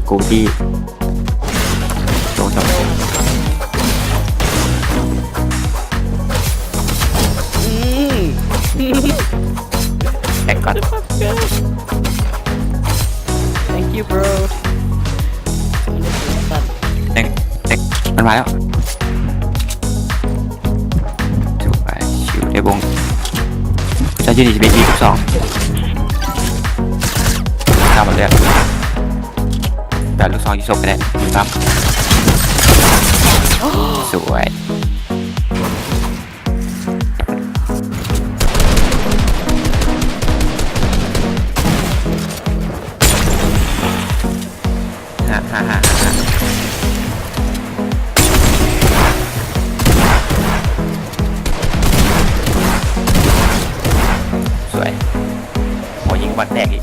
ກູທີ່ ໂດນຈັບ ອືມ ແອັກກ່ອນ Thank you bro ແອັກ ແອັກ ມັນມາແລ້ວ ສວຍ ຊິວໄດ້ວົງ ເຈົ້າຢູ່ນີ້ຊິເປັນອີກສອງ ຂ້າມາເລືອກ ແບບລູກຊອງຢູ່ສົບກໍໄດ້ ປັບ ສວຍ ຫາ ຫາ ຫາ ຫາ ຫາ ສວຍ ໂຫ ຍິງບັກແຕກອີກ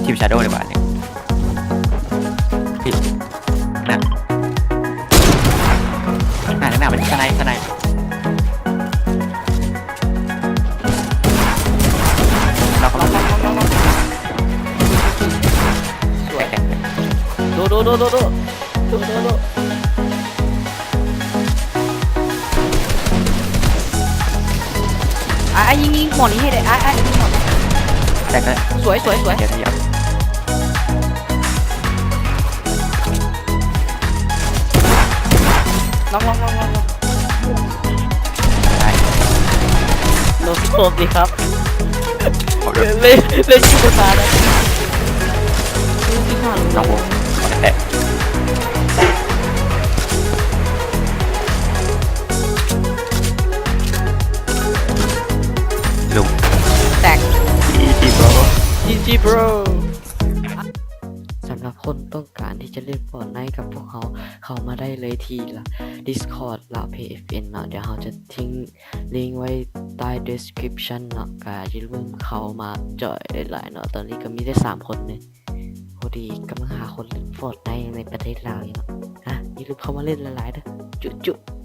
ທີມ Shadow ໃນບາດນີ້ ທີ່ ໜ້າ ໜ້າ ໜ້າ ມັນສະໄນ ສະໄນ ລັອກ ລັອກ ລັອກ ລັອກ ສວຍ ໂດ ໂດ ໂດ ໂດ ໂດ ໂດ ໂດ ໂດ ອ້າຍ ອ້າຍ ຍິງ ຍິງ ໝໍນີ້ໃຫ້ໄດ້ ອ້າຍ ອ້າຍ ຍິງໝໍນີ້ ແຕກແລ້ວ ສວຍ ສວຍ ສວຍ ດຽວ ດຽວ ລອງ ລອງ ລອງ ລອງ ລອງ ໄດ້ ໂນສະໂຄບດີຄັບ ເລີຍ ເລີຍຍິງຕົວຕາຍແລ້ວ ຍິງຫາ ນ້ອງ ແຕກ ລຸງ ແຕກ GG bro GG bro ສຳລັບຄົນຕ້ອງການທີ່ຈະຫຼິ້ນ Fortnite ກັບພວກເຮົາ ເຂົ້າມາໄດ້ເລີຍທີ່ Discord ລາວ Play ເອັຟເອັນ ເນາະ ດຽວເຮົາຈະຖິ້ມລິງໄວ້ໃຕ້ description ເນາະ ກະຢ່າລືມເຂົ້າມາຈອຍຫຼາຍໆເນາະ ຕອນນີ້ກະມີແຕ່ສາມຄົນເລີຍ ພໍດີກຳລັງຫາຄົນຫຼິ້ນ Fortnite ໃນປະເທດລາວຢູ່ເນາະ ອາ ຢ່າລືມເຂົ້າມາຫຼິ້ນຫຼາຍໆເດີ້ ຈຸໆ.